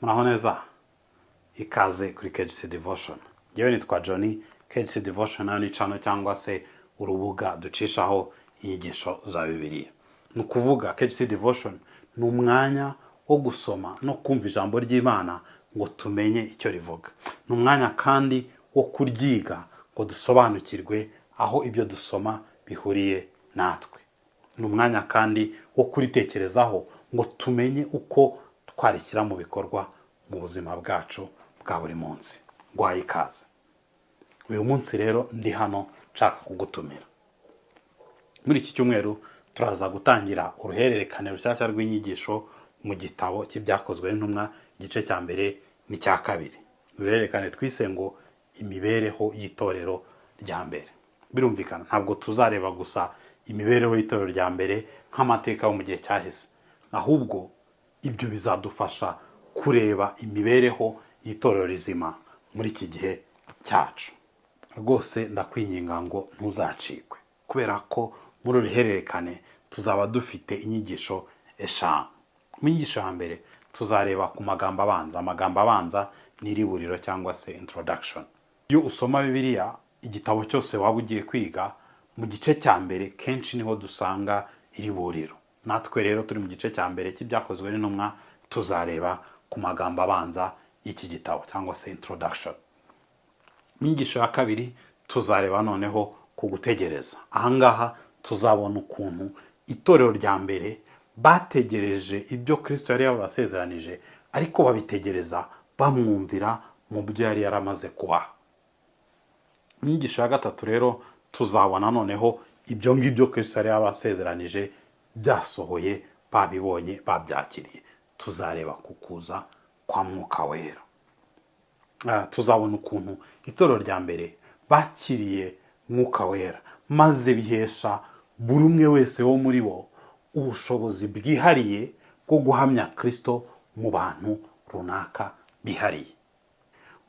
Muraho neza, ikaze kuri KGC Devotion. Ngewe nitwa Johnny. KGC Devotion nayo ni channel cyangwa se urubuga ducishaho inyigisho za Bibiliya. Ni ukuvuga KGC Devotion ni umwanya wo gusoma no kumva ijambo ry'Imana ngo tumenye icyo rivuga. Ni umwanya kandi wo kuryiga ngo dusobanukirwe aho ibyo dusoma bihuriye natwe. Ni umwanya kandi wo kuritekerezaho ngo tumenye uko twarishyira mu bikorwa mu buzima bwacu bwa buri munsi. Nguhaye ikaze. Uyu munsi rero ndi hano nshaka kugutumira. Muri iki cyumweru turaza gutangira uruhererekane rushyashya rw'inyigisho mu gitabo cy'Ibyakozwe n'Intumwa, igice cya mbere n'icya kabiri. Uruhererekane twise ngo "Imibereho y'itorero rya mbere". Birumvikana, ntabwo tuzareba gusa imibereho y'itorero rya mbere nk'amateka yo mu gihe cyahise, ahubwo ibyo bizadufasha kureba imibereho y'itorero rizima muri iki gihe cyacu. Rwose ndakwinginga ngo ntuzacikwe, kubera ko muri uru ruhererekane tuzaba dufite inyigisho eshanu. Mu nyigisho ya mbere tuzareba ku magambo abanza. Amagambo abanza ni iriburiro cyangwa se introduction. Iyo usoma Bibiliya, igitabo cyose waba ugiye kwiga, mu gice cya mbere kenshi niho dusanga iriburiro. Natwe rero turi mu gice cya mbere cy'Ibyakozwe n'Intumwa, tuzareba ku magambo abanza y'iki gitabo cyangwa se introduction. Mu nyigisho ya kabiri tuzareba noneho ku gutegereza. Ahangaha tuzabona ukuntu itorero rya mbere bategereje ibyo Kirisito yari yabasezeranije, ariko babitegereza bamwumvira mu byo yari yaramaze kubaha. Mu nyigisho ya gatatu rero tuzabona noneho ibyo ngibyo Kirisito yari yabasezeranije byasohoye, babibonye, babyakiriye. Tuzareba ku kuza kwa Mwuka Wera. Tuzabona ukuntu itorero rya mbere bakiriye Mwuka Wera, maze bihesha buri umwe wese wo muri bo ubushobozi bwihariye bwo guhamya Kirisito mu bantu runaka bihariye.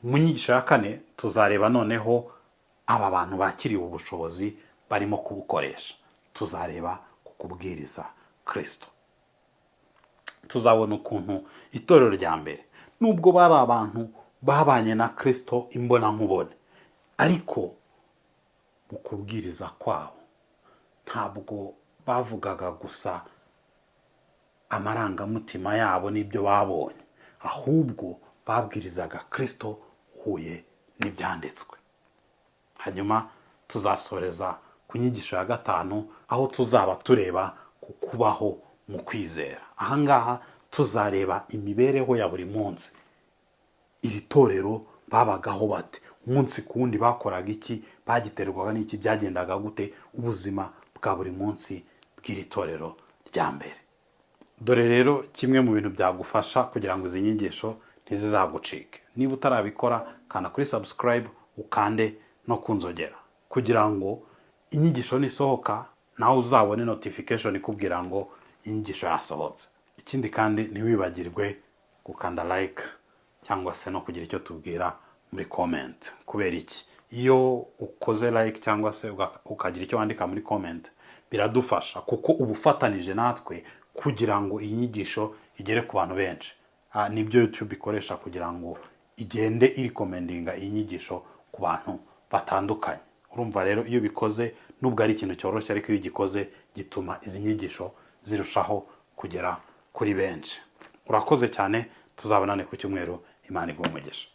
Mu nyigisho ya kane tuzareba noneho aba bantu bakiriye ubu bushobozi barimo kubukoresha. Tuzareba ku kubwiriza Kirisito. Tuzabona ukuntu itorero rya mbere, nubwo bari abantu babanye na Kirisito imbonankubone, ariko mu kubwiriza kwabo ntabwo bavugaga gusa amarangamutima yabo n'ibyo babonye, ahubwo babwirizaga Kirisito uhuye n'ibyanditswe. Hanyuma tuzasoreza ku nyigisho ya gatanu, aho tuzaba tureba ku kubaho mu kwizera. Ahangaha tuzareba imibereho ya buri munsi. Iri torero babagaho bate umunsi ku wundi? Bakoraga iki? Bagiterwaga n'iki? Byagendaga gute ubuzima bwa buri munsi bw'iri torero rya mbere? Dore rero kimwe mu bintu byagufasha kugira ngo izi nyigisho ntizizagucike: niba utarabikora, kanda kuri subscribe, ukande no kunzogera, kugira ngo inyigisho nisohoka nawe uzabone notification ikubwira ngo inyigisho yasohotse. Ikindi kandi, ntiwibagirwe gukanda like cyangwa se no kugira icyo tubwira muri comment. Kubera iki? Iyo ukoze like cyangwa se ukagira icyo wandika muri comment, biradufasha, kuko uba ufatanije natwe kugira ngo iyi nyigisho igere ku bantu benshi. Nibyo YouTube ikoresha kugira ngo igende irecommendinga iyi nyigisho ku bantu batandukanye. Urumva rero, iyo ubikoze, nubwo ari ikintu cyoroshye, ariko iyo ugikoze gituma izi nyigisho zirushaho kugera kuri benshi. Urakoze cyane, tuzabonane ku cyumweru. Imana iguhe umugisha.